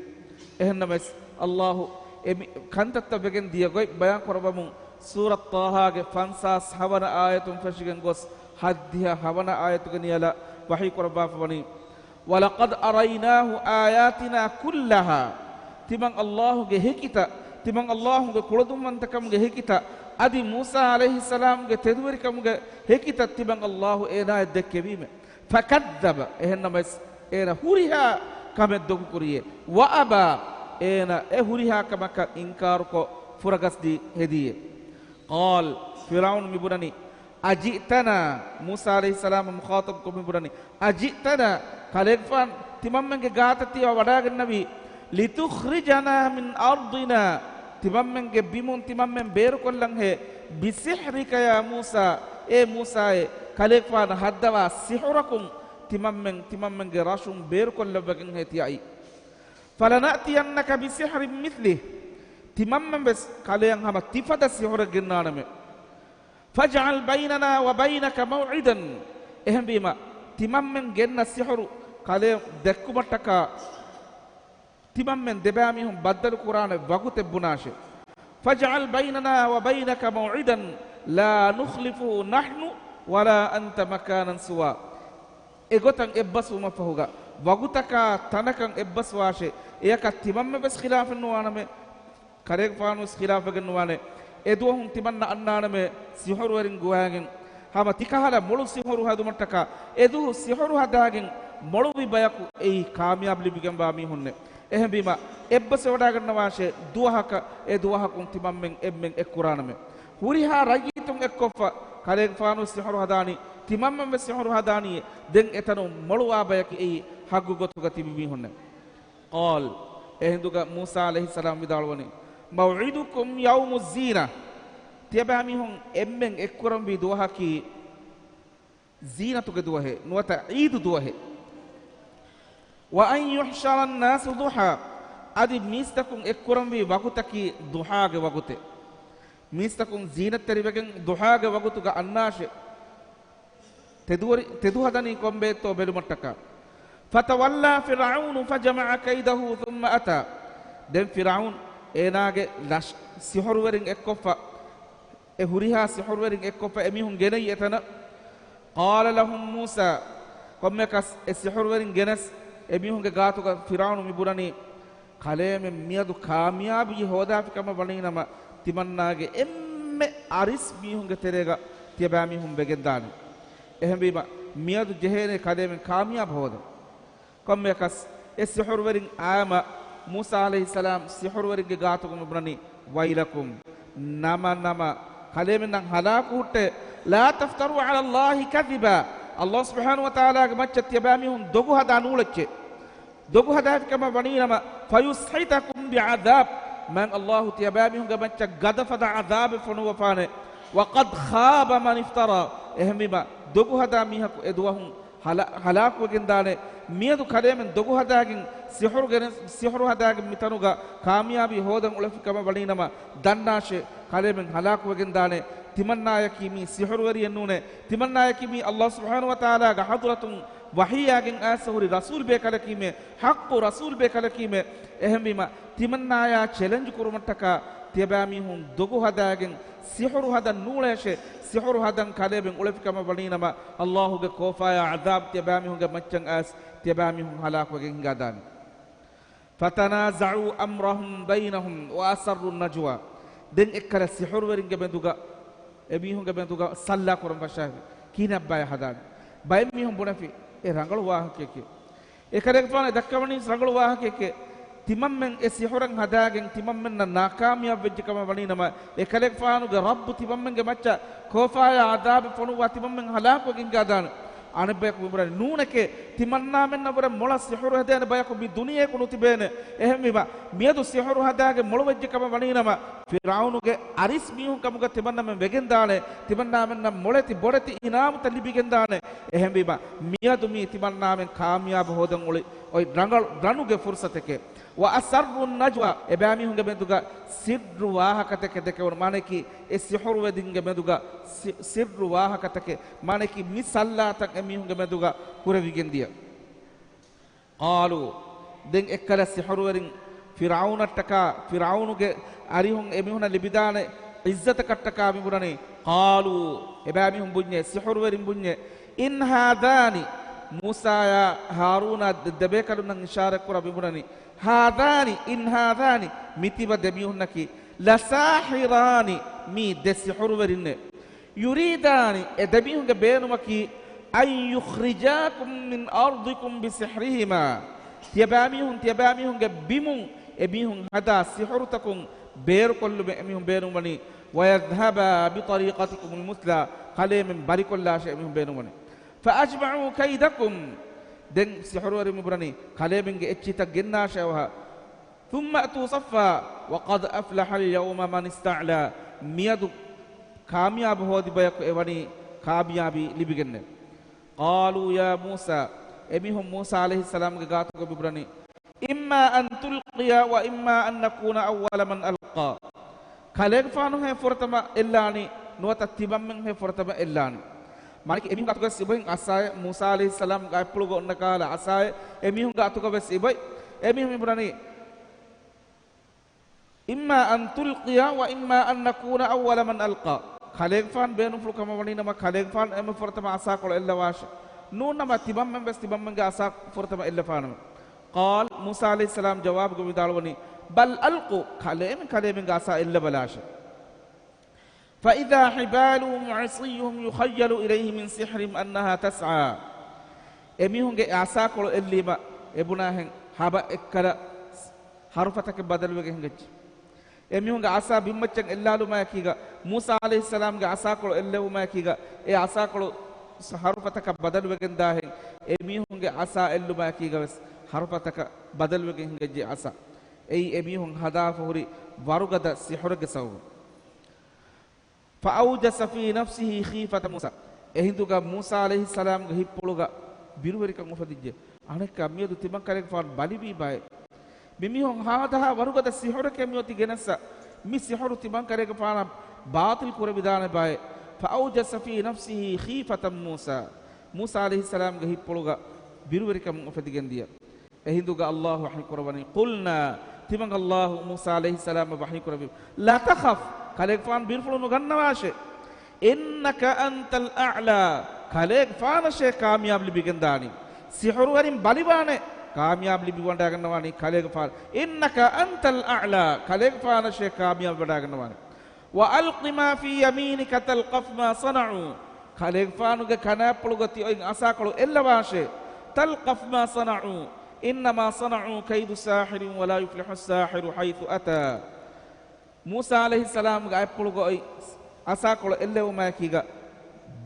އެހެންނަމަވެސް، ﷲ އެ މި-، ކަންތައްތައް ވެގެން ދިޔަ ގޮތް ބަޔާން ކުރައްވަމުން، ސޫރަތު ޠާހާގެ ފަންސާސް ހަވަނަ އާޔަތުން ފެށިގެން ގޮސް، ހައްދިހަ ހަވަނަ އާޔަތުގެ ނިޔަލަށް ވަޙީ ކުރައްވާފަ ވަނީ، وَلَقَدْ أَرَيْنَاهُ آيَاتِنَا كُلَّهَا. ތިމަން ﷲ ގެ ހެކިތައް، ތިމަން ﷲ ގެ ކުޅަދުންވަންތަކަމުގެ ހެކިތައް، އަދި މޫސާ ޢަލައިހިއްސަލާމްގެ ތެދުވެރިކަމުގެ ހެކިތައް ތިމަން ﷲ އޭނާޔަށް ދެއްކެވީމެ. فَكَذَّبَ، އެހެންނަމަވެސް އޭނަ ހުރިހާ ކަމެއް ދޮގުކުރިއޭ. وَأَبَى، އޭނަ އެ ހުރިހާ ކަމަކަށް އިންކާރުކޮށް ފުރަގަސްދީ ހެދީއޭ. قَالَ، ފިރްޢައުނު މިބުނަނީ، أَجِئْتَنَا، މޫސާ ޢަލައިހިއްސަލާމަށް މުޚާޠަބުކޮށް މިބުނަނީ، أَجِئْتَنَا، ކަލޭގެފާނު ތިމަންމެންގެ ގާތަށް ތިޔަ ވަޑައިގެންނެވީ، لِتُخْرِجَنَا مِنْ أَرْضِنَا، ތިމަންމެންގެ ބިމުން ތިމަންމެން ބޭރުކޮށްލަންހޭ، بِسِحْرِكَ يَا مُوسَى، އޭ މޫސާއޭ، ކަލޭގެފާނަށް ހައްދަވާ ސިޙުރަކުން ތިމަންމެން، ތިމަންމެންގެ ރަށުން ބޭރުކޮށްލައްވަގެންހޭ ތިޔައީ. فَلَنَأْتِيَنَّكَ بِسِحْرٍ مِثْلِهِ، ތިމަންމެން ވެސް ކަލެއަށް ހަމަ ތިފަދަ ސިޙުރެއް ގެންނާނަމޭ. فَاجْعَلْ بَيْنَنَا وَبَيْنَكَ مَوْعِدًا، އެހެންވީމަ، ތިމަންމެން ގެންނަ ސިޙުރު ކަލެއަށް ދެއްކުމަށްޓަކާ، ތިމަންމެން ދެބައިމީހުން ބައްދަލު ކުރާނެ ވަގުތެއް ބުނާށޭ. فَاجْعَلْ بَيْنَنَا وَبَيْنَكَ مَوْعِدًا لَا نُخْلِفُهُ نَحْنُ وَلَا أَنْتَ مَكَانًا سُوًى. އެގޮތަށް އެއްބަސްވުމަށްފަހުގަ، ވަގުތަކާ ތަނަކަށް އެއްބަސްވާށޭ. އެޔަކަށް ތިމަންމެން ވެސް ޚިލާފެއް ނުވާނަމޭ. ކަލޭގެފާނުވެސް ޚިލާފްވެގެން ނުވާނެ. އެދުވަހުން ތިމަންނަ އަންނާނަމޭ ސިޙުރުވެރިން ގޮވައިގެން، ހަމަ ތިކަހަލަ މޮޅު ސިޙުރު ހަދުމަށްޓަކާ، އެދުވަހު ސިޙުރު ހަދާގެން މޮޅުވި ބަޔަކު އެއީ ކާމިޔާބު ލިބިގެންވާ މީހުންނޭ. އެހެންވީމަ، އެއްބަސްވެވަޑައިގަންނަވާށޭ ދުވަހަކަށް، އެ ދުވަހަކުން ތިމަންމެން އެންމެން އެއްކުރާނަމޭ. ހުރިހާ ރައްޔިތުން އެއްކޮށްފަ، ކަލޭގެފާނުވެސް ސިޙުރު ހަދާނީ، ތިމަންމެންވެސް ސިޙުރު ހަދާނީ، ދެން އެތަނުން މޮޅުވާ ބަޔަކީ އެއީ ޙައްގު ގޮތުގަ ތިބި މީހުންނޭ. قَالَ، އެހިނދުގަ މޫސާ ޢަލައިހިއްސަލާމް ވިދާޅުވަނީ، مَوْعِدُكُمْ يَوْمُ الزِّينَةِ، ތިޔަބައިމީހުން އެންމެން އެއްކުރަންވީ ދުވަހަކީ ޒީނަތުގެ ދުވަހެއް، ނުވަތަ ޢީދު ދުވަހެއް. وَأَنْ يُحْشَرَ النَّاسُ ضُحًى، އަދި މީސްތަކުން އެއްކުރަންވީ ވަގުތަކީ ޟުޙާގެ ވަގުތެއް. މީސްތަކުން ޒީނަތްތެރިވެގެން ޟުޙާގެ ވަގުތުގަ އަންނާށޭ. ތެދުވެރި-، ތެދުހަދަނީ ކޮންބައެއްތޯ ބެލުމަށްޓަކާ. فَتَوَلَّىٰ فِرْعَوْنُ فَجَمَعَ كَيْدَهُ ثُمَّ أَتَىٰ. ދެން ފިރްޢައުން އޭނާގެ ލަޝް-، ސިޙުރުވެރިން އެއްކޮށްފަ، އެ ހުރިހާ ސިޙުރުވެރިން އެއްކޮށްފަ އެމީހުން ގެނައީ އެތަނަށް. قَالَ لَهُم مُّوسَىٰ، ކޮންމެއަކަސް އެ ސިޙުރުވެރިން ގެނެސް އެމީހުންގެ ގާތުގަ ފިރްޢައުނު މި ބުނަނީ، ކަލޭމެން މިއަދު ކާމިޔާބީ ހޯދާފި ކަމަށް ވަނީނަމަ، ތިމަންނާގެ އެންމެ އަރިސް މީހުންގެ ތެރޭގަ ތިޔަބައިމީހުން ވެގެންދާނެ. އެހެންވީމަ، މިއަދު ޖެހޭނެ ކަލޭމެން ކާމިޔާބު ހޯދަން. ކޮންމެއަކަސް އެ ސިޙުރުވެރިން އައީމަ، މޫސާ ޢަލައިހިއްސަލާމް ސިޙުރުވެރިންގެ ގާތުގަ މި ބުނަނީ، وَيْلَكُمْ، ނަމަ ނަމަ، ކަލޭމެންނަށް ހަލާކު ހުއްޓޭ، لَا تَفْتَرُوا عَلَى اللَّهِ كَذِبًا، ﷲ ސުބްޙާނަހޫ ވަތަޢާލާގެ މައްޗަށް ތިޔަބައިމީހުން ދޮގު ހަދާ ނޫޅެއްޗޭ. ދޮގު ހަދާފިކަމަށް ވަނީނަމަ، فَيُسْحِتَكُم بِعَذَابٍ، މާތް ﷲ ތިޔަބައިމީހުންގެ މައްޗަށް ގަދަފަދަ ޢަޛާބެއް ފޮނުއްވަފާނެ. وَقَدْ خَابَ مَنِ افْتَرَىٰ، އެހެންވީމަ، ދޮގު ހަދާ މީހަކު އެ ދުވަހުން ހަލާ-، ހަލާކުވެގެންދާނެ. މިއަދު ކަލޭމެން ދޮގު ހަދާގެން ސިޙުރު ގެނެސް-، ސިޙުރު ހަދާގެން މިތަނުގަ ކާމިޔާބީ ހޯދަން އުޅެފި ކަމަށް ވަނީނަމަ، ދަންނާށޭ، ކަލޭމެން ހަލާކުވެގެންދާނެ. ތިމަންނާޔަކީ މީ ސިޙުރުވެރިއެއް ނޫނޭ. ތިމަންނާޔަކީ މީ ﷲ ސުބްޙާނަހޫ ވަތަޢާލާގެ ޙަޟްރަތުން ވަޙީއާގެން އައިސް ހުރި ރަސޫލް ބޭކަލަކީމޭ، ޙައްޤު ރަސޫލް ބޭކަލަކީމޭ. އެހެންވީމަ، ތިމަންނާޔާ ޗެލެންޖް ކުރުމަށްޓަކާ ތިޔަބައިމީހުން ދޮގު ހަދާގެން ސިޙުރު ހަދަން ނޫޅޭށޭ. ސިޙުރު ހަދަން ކަލޭމެން އުޅެފި ކަމަށް ވަނީނަމަ، ﷲ ގެ ކޯފާޔާ ޢަޛާބު ތިޔަބައިމީހުންގެ މައްޗަށް އައިސް ތިޔަބައިމީހުން ހަލާކުވެގެން ހިނގާދާނެ. فَتَنَازَعُوا أَمْرَهُمْ بَيْنَهُمْ وَأَسَرُّوا النَّجْوَىٰ. ދެން އެއްކަލަ ސިޙުރުވެރިންގެ މެދުގަ، އެމީހުންގެ މެދުގަ ސައްލާ ކުރަން ފަށާފި. ކިހިނެއްބާ ހަދާނީ؟ ބައެއް މީހުން ބުނެފި، އެ ރަނގަޅު ވާހަކައެކޭ. އެކަލޭގެފާނު ދައްކަވަނީ ރަނގަޅު ވާހަކައެކޭ. ތިމަންމެން އެ ސިޙުރެއް ހަދާގެން ތިމަންމެންނަށް ނާކާމިޔާބު ވެއްޖެ ކަމަށް ވަނީ ނަމަ، އެ ކަލޭގެފާނުގެ ރައްބު ތިމަންމެންގެ މައްޗަށް ކޯފާޔާ ޢަޛާބެއް ފޮނުއްވާ ތިމަންމެން ހަލާކުވެގެން ހިނގާދާނެ. އަނެއްބަޔަކު މިބުނަނީ، ނޫނެކޭ، ތިމަންނާމެންނަށްވުރެ މޮޅަށް ސިޙުރު ހެދޭނެ ބަޔަކު މި ދުނިޔެއަކު ނުތިބޭނެ. އެހެންވީމަ، މިއަދު ސިޙުރު ހަދާގެން މޮޅުވެއްޖެ ކަމަށް ވަނީ ނަމަ، ފިރްޢައުނުގެ އަރިސް މީހުން ކަމުގަ ތިމަންނަމެން ވެގެންދާނެ، ތިމަންނާމެންނަށް މޮޅެތި ބޮޑެތި އިނާމުތައް ލިބިގެންދާނެ. އެހެންވީމަ، މިއަދު މީ ތިމަންނާމެން ކާމިޔާބު ހޯދަން އުޅި އޮތް ރަނގަޅު ރަނުގެ ފުރުސަތެކޭ. وَأَسَرُّوا النَّجْوَىٰ، އެބައިމީހުންގެ މެދުގަ ސިއްރު ވާހަކަތަކެއް ދެކެވުނު، މާނައަކީ އެ ސިޙުރުވެރިންގެ މެދުގަ ސި-، ސިއްރު ވާހަކަތަކެއް، މާނައަކީ މި ސައްލާތައް އެމީހުންގެ މެދުގަ ކުރެވިގެން ދިޔަ. قَالُوا، ދެން އެއްކަލަ ސިޙުރުވެރިން ފިރްޢައުނަށްޓަކާ، ފިރްޢައުނުގެ އަރިހުން އެމީހުންނަށް ލިބިދާނެ ޢިއްޒަތަކަށްޓަކާ މިބުނަނީ، قَالُوا، އެބައިމީހުން ބުންޏޭ، ސިޙުރުވެރިން ބުންޏޭ، إِنْ هَذَانِ، މޫސާޔާ ހާރޫނާ ދެ-، ދެބޭކަލުންނަށް އިޝާރަތްކުރާ މިބުނަނީ، هَذَانِ، إِنْ هَذَانِ، މިތިބަ ދެމީހުންނަކީ، لَسَاحِرَانِ، މީ ދެ ސިޙުރުވެރިންނޭ. يُرِيدَانِ، އެ ދެމީހުންގެ ބޭނުމަކީ، أَنْ يُخْرِجَاكُمْ مِنْ أَرْضِكُمْ بِسِحْرِهِمَا، ތިޔަބައިމީހުން، ތިޔަބައިމީހުންގެ ބިމުން އެމީހުން ހަދާ ސިޙުރުތަކުން ބޭރުކޮށްލުމެއް އެމީހުން ބޭނުންވަނީ، وَيَذْهَبَا بِطَرِيقَتِكُمُ الْمُثْلَىٰ، ކަލޭމެން ބަލިކޮށްލާށޭ އެމީހުން ބޭނުންވަނީ. فَأَجْمِعُوا كَيْدَكُمْ، ދެން ސިޙުރުވެރިން މިބުނަނީ، ކަލޭމެންގެ އެއްޗިތައް ގެންނާށޭ އަވަހަށް. ثُمَّ ائْتُوا صَفًّا وَقَدْ أَفْلَحَ الْيَوْمَ مَنِ اسْتَعْلَىٰ، މިއަދު ކާމިޔާބު ހޯދި ބަޔަކު އެވަނީ ކާމިޔާބީ ލިބިގެންނޭ. قَالُوا يَا مُوسَىٰ، އެމީހުން މޫސާ ޢަލައިހިއްސަލާމްގެ ގާތުގަ މިބުނަނީ، إِمَّا أَنْ تُلْقِيَ وَإِمَّا أَنْ نَكُونَ أَوَّلَ مَنْ أَلْقَىٰ، ކަލޭގެފާނުހޭ ފުރަތަމަ އެއްލާނީ، ނުވަތަ ތިމަންމެންހޭ ފުރަތަމަ އެއްލާނީ. މާނައަކީ އެމީހުންގެ އަތުގަވެސް އިބޮތް އަސާއެއް، މޫސާ ޢަލައިހިއްސަލާމްގެ ގާތްޕުޅުގަ އޮންނަ ކަހަލަ އަސާއެއް އެމީހުންގެ އަތުގަވެސް އިބޮތް. އެމީހުން މިބުނަނީ، إِمَّا أَنْ تُلْقِيَ وَإِمَّا أَنْ نَكُونَ أَوَّلَ مَنْ أَلْقَىٰ، ކަލޭގެފާނު ބޭނުންފުޅު ކަމަށް ވަނީ ނަމަ، ކަލޭގެފާނު އެންމެ ފުރަތަމަ އަސާކޮޅު އެއްލަވާށޭ. ނޫން ނަމަ، ތިމަންމެން ވެސް ތިމަންމެންގެ އަސާ ފުރަތަމަ އެއްލަފާނަމޭ. قَالَ، މޫސާ ޢަލައިހިއްސަލާމް ޖަވާބުގަ ވިދާޅުވަނީ، بَلْ أَلْقُوا، ކަލޭމެން ކަލޭމެންގެ އަސާ އެއްލަބަލާށޭ. فَإِذَا حِبَالُهُمْ وَعِصِيُّهُمْ يُخَيَّلُ إِلَيْهِ مِنْ سِحْرِهِمْ أَنَّهَا تَسْعَىٰ. އެމީހުންގެ އެ އަސާކޮޅު އެއްލީމަ، އެބުނާހެން ހަބަ އެއްކަލަ ހަރުފަތަކަށް ބަދަލުވެގެން ހިނގައްޖެ. އެމީހުންގެ އަސާ ބިންމައްޗަށް އެއްލާލުމާއެކީގަ، މޫސާ ޢަލައިހިއްސަލާމްގެ އަސާކޮޅު އެއްލެވުމާއެކީގަ، އެ އަސާކޮޅު ހަރުފަތަކަށް ބަދަލުވެގެންދާހެން، އެމީހުންގެ އަސާ އެއްލުމާއެކީގަވެސް ހަރުފަތަކަށް ބަދަލުވެގެން ހިނގައްޖެ އަސާ. އެއީ އެމީހުން ހަދާފަ ހުރި ވަރުގަދަ ސިޙުރެއްގެ ސަބަބުން. فَأَوْجَسَ فِي نَفْسِهِ خِيفَةَ مُوسَىٰ. އެހިނދުގަ މޫސާ ޢަލައިހިއްސަލާމްގެ ހިތްޕުޅުގަ ބިރުވެރިކަން އުފެދިއްޖެ. އަނެއްކާ މިއަދު ތިމަން ކަލޭގެފާނު ބަލިވީ ބައެއް. މިމީހުން ހާދަހާ ވަރުގަދަ ސިޙުރެކޭ މިއޮތީ ގެނެއްސަ. މި ސިޙުރު ތިމަން ކަލޭގެފާނަށް ބާޠިލް ކުރެވިދާނެ ބައެއް. فَأَوْجَسَ فِي نَفْسِهِ خِيفَةَ مُوسَىٰ. މޫސާ ޢަލައިހިއްސަލާމްގެ ހިތްޕުޅުގަ ބިރުވެރިކަން އުފެދިގެން ދިޔަ. އެހިނދުގަ ﷲ ވަޙީކުރައްވަނީ، قُلْنَا، ތިމަން ﷲ މޫސާ ޢަލައިހިއްސަލާމަށް ވަޙީކުރެއްވި، لَا تَخَفْ، ކަލޭގެފާނު ބިރުފުޅު ނުގަންނަވާށޭ. إِنَّكَ أَنْتَ الْأَعْلَىٰ، ކަލޭގެފާނަށޭ ކާމިޔާބު ލިބިގެންދާނީ. ސިޙުރުވެރިން ބަލިވާނެ، ކާމިޔާބު ލިބިވަޑައިގަންނަވާނީ ކަލޭގެފާނު. إِنَّكَ أَنْتَ الْأَعْلَىٰ، ކަލޭގެފާނަށޭ ކާމިޔާބު ވަޑައިގަންނަވާނީ. وَأَلْقِ مَا فِي يَمِينِكَ تَلْقَفْ مَا صَنَعُوا، ކަލޭގެފާނުގެ ކަނާތްޕުޅުގަ ތި އޮތް އަސާކޮޅު އެއްލަވާށޭ. تَلْقَفْ مَا صَنَعُوا إِنَّمَا صَنَعُوا كَيْدُ سَاحِرٍ وَلَا يُفْلِحُ السَّاحِرُ حَيْثُ أَتَىٰ. މޫސާ ޢަލައިހިއްސަލާމްގެ އަތްޕުޅުގަ އޮތް އަސާކޮޅު އެއްލެވުމާއެކީގަ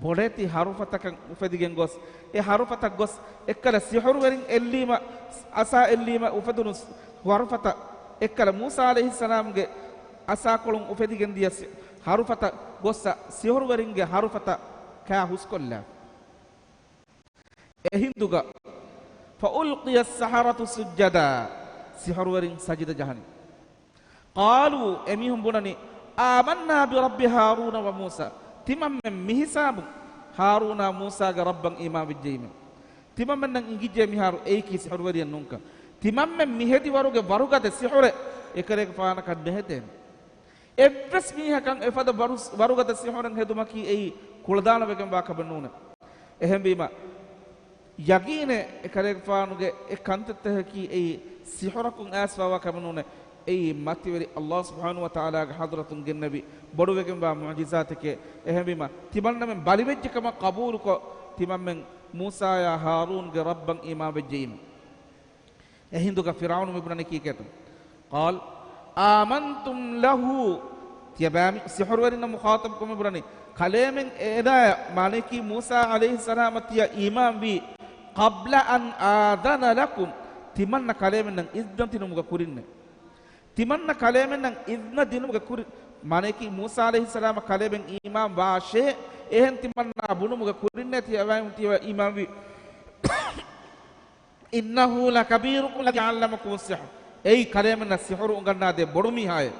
ބޮޑެތި ހަރުފަތަކަށް އުފެދިގެން ގޮސް، އެ ހަރުފަތަށް ގޮސް، އެއްކަލަ ސިޙުރުވެރިން އެއްލީމަ، އަސާ އެއްލީމަ އުފެދުނު ހަރުފަތަށް އެއްކަލަ މޫސާ ޢަލައިހިއްސަލާމްގެ އަސާކޮޅުން އުފެދިގެން ދިޔަ ސި-، ހަރުފަތަށް ގޮއްސަ ސިޙުރުވެރިންގެ ހަރުފަތަށް ކާ ހުސްކޮށްލާފި. އެހިނދުގަ، فَأُلْقِيَ السَّحَرَةُ سُجَّدًا، ސިޙުރުވެރިން ސަޖިދަ ޖަހަނީ. قَالُوا، އެމީހުން ބުނަނީ، آمَنَّا بِرَبِّ هَارُونَ وَمُوسَىٰ، ތިމަންމެން މިހިސާބުން ހާރޫނާ މޫސާގެ ރައްބަށް އީމާންވެއްޖެއީމޭ. ތިމަންމެންނަށް އިނގިއްޖެ މިހާރު އެއީކީ ސިޙުރުވެރިއެއް ނޫންކަން. ތިމަންމެން މިހެދި ވަރުގެ ވަރުގަދަ ސިޙުރެއް އެކަލޭގެފާނަކަށް ނެހެދޭނެ. އެއްވެސް މީހަކަށް އެފަދަ ވަރު-، ވަރުގަދަ ސިޙުރެއް ހެދުމަކީ އެއީ ކުޅަދާނަވެގެންވާ ކަމެއް ނޫނެ. އެހެންވީމަ، ޔަގީނެއް އެކަލޭގެފާނުގެ އެ ކަންތައްތަކަކީ އެއީ ސިޙުރަކުން އައިސްފައިވާ ކަމެއް ނޫނެ. އެއީ މަތިވެރި ﷲ ސުބްޙާނަހޫ ވަތަޢާލާގެ ޙަޟްރަތުން ގެންނެވި ބޮޑުވެގެންވާ މުޢުޖިޒާތެކޭ. އެހެންވީމަ، ތިމަންނަމެން ބަލިވެއްޖެ ކަމަށް ޤަބޫލުކޮށް، ތިމަންމެން މޫސާޔާ ހާރޫންގެ ރައްބަށް އީމާންވެއްޖެއީމެ. އެހިނދުގަ ފިރްޢައުނު މިބުނަނީ ކީކޭތަ؟ قال آمنتم له. ތިޔަބައިމީ ސިޙުރުވެރިންނަށް މުޚާޠަބުކޮށް މިބުނަނީ، ކަލޭމެން އޭނާޔަށް، މާނަޔަކީ މޫސާ ޢަލައިހިއްސަލާމަށް ތިޔަ އީމާންވީ، قبل أن آذن لكم، ތިމަންނަ ކަލޭމެންނަށް އިޒްނަ ދިނުމުގެ ކުރިންނޭ. ތިމަންނަ ކަލޭމެންނަށް އިޒްނަ ދިނުމުގެ ކުރިން، މާނަޔަކީ މޫސާ ޢަލައިހިއްސަލާމަށް ކަލޭމެން އީމާން ވާށޭ، އެހެން ތިމަންނަ ބުނުމުގެ ކުރިންނޭ ތިޔަބައިމީ ތިޔަ އީމާންވީ. إنه لكبيركم الذي علمكم السحر. އެއީ ކަލޭމެންނަށް ސިޙުރު އުނގަންނާދޭ ބޮޑު މީހާއޭ.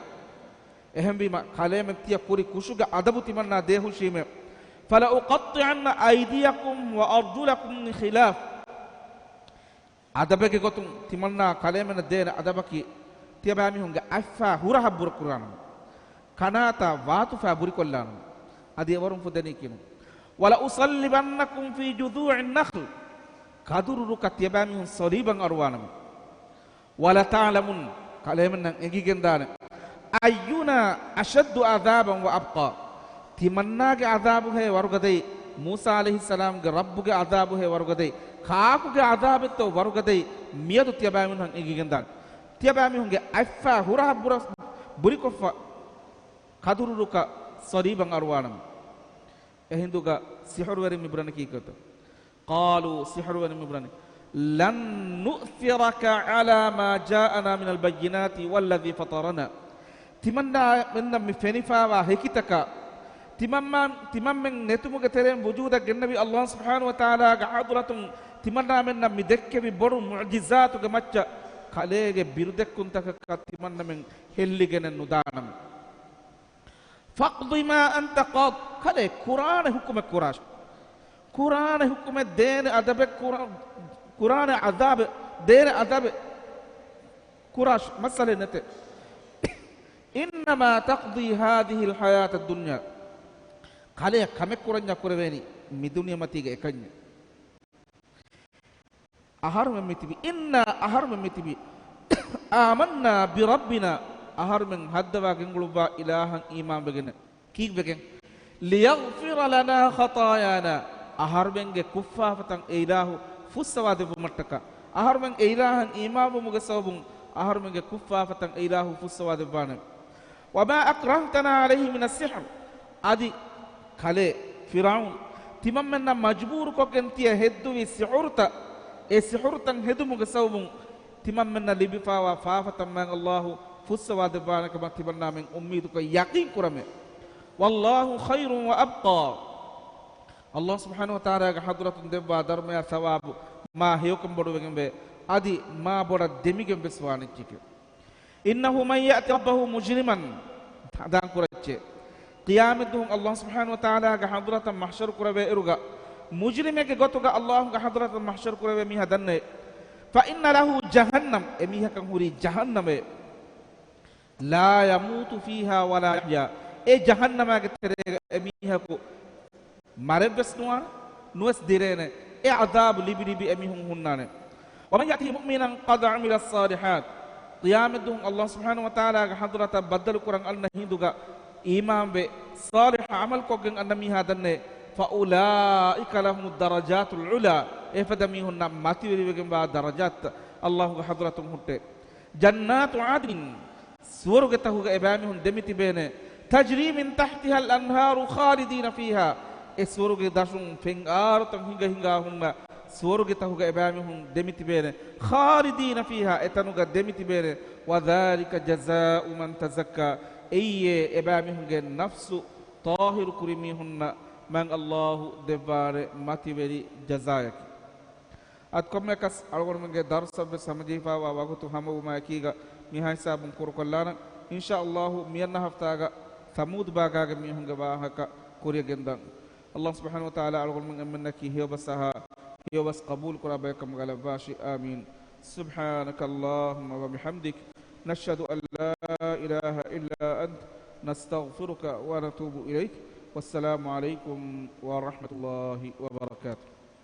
އެހެންވީމަ، ކަލޭމެން ތިޔަ ކުރި ކުށުގެ އަދަބު ތިމަންނާ ދޭހުށީމޭ. فلأقطعن أيديكم وأرجلكم من خلاف. އަދަބެއްގެ ގޮތުން ތިމަންނާ ކަލޭމެންނަށް ދޭނެ އަދަބަކީ، ތިޔަބައިމީހުންގެ އަތްފައި ހުރަހަށް ބުރަކުރާނަމޭ. ކަނާތާ ވާތުފައި ބުރިކޮށްލާނަމޭ. އަދި އެވަރުން ފުދެނީ ކިހިނެއް؟ ولأصلبنكم في جذوع النخل. ކަދުރުރުކަށް ތިޔަބައިމީހުން ޞަލީބަށް އަރުވާނަމޭ. ولتعلمن، ކަލޭމެންނަށް އެނގިގެންދާނެ، أينا أشد عذابا وأبقى، ތިމަންނާގެ ޢަޛާބު ހޭ ވަރުގަދައި، މޫސާ ޢަލައިހިއްސަލާމްގެ ރައްބުގެ ޢަޛާބު ހޭ ވަރުގަދައި، ކާކުގެ ޢަޛާބެއްތޯ ވަރުގަދައި، މިއަދު ތިޔަބައިމީހުންނަށް އެނގިގެންދާނެ. ތިޔަބައިމީހުންގެ އަތްފައި ހުރަހަށް ބުރަ-، ބުރިކޮށްފަ، ކަދުރުރުކަށް ޞަލީބަށް އަރުވާނަމޭ. އެހިނދުގަ ސިޙުރުވެރިން މިބުނަނީ ކީކޭތަ؟ قالوا، ސިޙުރުވެރިން މިބުނަނީ، لن نؤثرك على ما جاءنا من البينات والذي فطرنا. ތިމަންނާމެންނަށް މި ފެނިފާވާ ހެކިތަކާ، ތިމަންމާ-، ތިމަންމެން ނެތުމުގެ ތެރެއިން ވުޖޫދަށް ގެންނެވި ﷲ ސުބްޙާނަހޫ ވަތަޢާލާގެ ޙަޟްރަތުން ތިމަންނާމެންނަށް މި ދެއްކެވި ބޮޑު މުޢުޖިޒާތުގެ މައްޗަށް ކަލޭގެ ބިރުދެއްކުންތަކަކަށް ތިމަންނަމެން ހެއްލިގެނެއް ނުދާނަމޭ. فاقض ما أنت قاض. ކަލޭ ކުރާނެ ޙުކުމެއް ކުރާށި. ކުރާނެ ޙުކުމެއް ދޭނެ އަދަބެއް ކުރާ-، ކުރާނެ ޢަޛާބެއް ދޭނެ އަދަބެއް ކުރާށި. މައްސަލައެއް ނެތޭ. إنما تقضي هذه الحياة الدنيا. ކަލޭ ކަމެއް ކުރަންޏާ ކުރެވޭނީ މި ދުނިޔެމަތީގެ އެކަންޏެއް. އަހަރުމެން މިތިބި، إنا، އަހަރުމެން މިތިބި، آمنا بربنا، އަހަރުމެން ހައްދަވާ ގެންގުޅުއްވާ އިލާހަށް އީމާންވެގެން. ކީއްވެގެން؟ ليغفر لنا خطايانا، އަހަރުމެންގެ ކުށްފާފަތައް އެ އިލާހު ފުއްސަވާ ދެއްވުމަށްޓަކާ، އަހަރުމެން އެ އިލާހަށް އީމާންވުމުގެ ސަބަބުން އަހަރުމެންގެ ކުށްފާފަތައް އެ އިލާހު ފުއްސަވާ ދެއްވާނެ. وما أكرهتنا عليه من السحر. އަދި ކަލޭ، ފިރްޢައުން، ތިމަންމެންނަށް މަޖުބޫރުކޮށްގެން ތިޔަ ހެއްދުވި ސިޙުރުތައް، އެ ސިޙުރުތައް ހެދުމުގެ ސަބަބުން ތިމަންމެންނަށް ލިބިފާވާ ފާފަތައް މާތް ﷲ ފުއްސަވާ ދެއްވާނެ ކަމަށް ތިމަންނާމެން އުއްމީދުކޮށް ޔަޤީން ކުރަމޭ. والله خير وأبقى. ﷲ ސުބްޙާނަހޫ ވަތަޢާލާގެ ޙަޟްރަތުން ދެއްވާ ދަރުމަޔާ ޘަވާބު މާ ހެޔޮކަން ބޮޑުވެގެންވޭ، އަދި މާ ބޮޑަށް ދެމިގެން ވެސް ވާނެ އެއްޗެކޭ. إنه من يأت ربه مجرما، ހަނދާން ކުރައްޗޭ. ޤިޔާމަތްދުވަހު ﷲ ސުބްޙާނަހޫ ވަތަޢާލާގެ ޙަޟްރަތަށް މަޙްޝަރު ކުރެވޭއިރުގަ، މުޖްރިމެއްގެ ގޮތުގަ ﷲގެ ޙަޟްރަތަށް މަޙްޝަރު ކުރެވޭ މީހާ ދަންނަވޭ. فإن له جهنم، އެ މީހަކަށް ހުރީ ޖަހަންނަމޭ. لا يموت فيها ولا يحيا، އެ ޖަހަންނަމާގެ ތެރޭގަ އެ މީހަކު މަރެއްވެސް ނުވާނެ، ނުވެސް ދިރޭނެ. އެ ޢަޛާބު ލިބި ލިބި އެމީހުން ހުންނާނެ. ومن يأته مؤمنا قد عمل الصالحات، ޤިޔާމަތްދުވަހު ﷲ ސުބްޙާނަހޫ ވަތަޢާލާގެ ޙަޟްރަތަށް ބައްދަލުކުރަން އަންނަ ހިނދުގަ އީމާންވެ، ޞާލިޙު ޢަމަލުކޮށްގެން އަންނަ މީހާ ދަންނަވޭ. فأولئك لهم الدرجات العلى، އެފަދަ މީހުންނަށް މަތިވެރިވެގެންވާ ދަރަޖާތްތައް ﷲގެ ޙަޟްރަތުން ހުއްޓޭ. جنات عدن، ސުވަރުގެތަކުގަ އެބައިމީހުން ދެމިތިބޭނެ. تجري من تحتها الأنهار خالدين فيها، އެ ސުވަރުގެ ދަށުން ފެން އާރުތައް ހިނގަ ހިނގާ ހުންނަ ސުވަރުގެތަކުގަ އެބައިމީހުން ދެމިތިބޭނެ. خالدين فيها، އެތަނުގަ ދެމިތިބޭނެ. وذلك جزاء من تزكى، އެއީ އެބައިމީހުންގެ ނަފްސު ޠާހިރު ކުރި މީހުންނަށް މާތް ﷲ ދެއްވާނެ މަތިވެރި ޖަޒާއަކީ. އަދި ކޮންމެއަކަސް އަޅުގަނޑުމެންގެ ދަރުސަށްވެސް ހަމަޖެހިފައިވާ ވަގުތު ހަމަވުމާއެކީގަ މިހާ ހިސާބުން ކުރުކޮށްލާނަން. އިންޝާﷲ މިއަންނަ ހަފްތާގަ ސަމޫދު ބާގާގެ މީހުންގެ ވާހަކަ ކުރިއަށް ގެންދަން. ﷲ ސުބްޙާނަހޫ ވަތަޢާލާ އަޅުގަނޑުމެން އެންމެންނަކީ ހެޔޮބަސް އަހާ، ހެޔޮބަސް ޤަބޫލުކުރާ ބައެއްކަމުގަ ލައްވާށި. އާމީން. سبحانك اللهم وبحمدك، نشهد أن لا إله إلا أنت، نستغفرك ونتوب إليك. والسلام عليكم ورحمة الله وبركاته.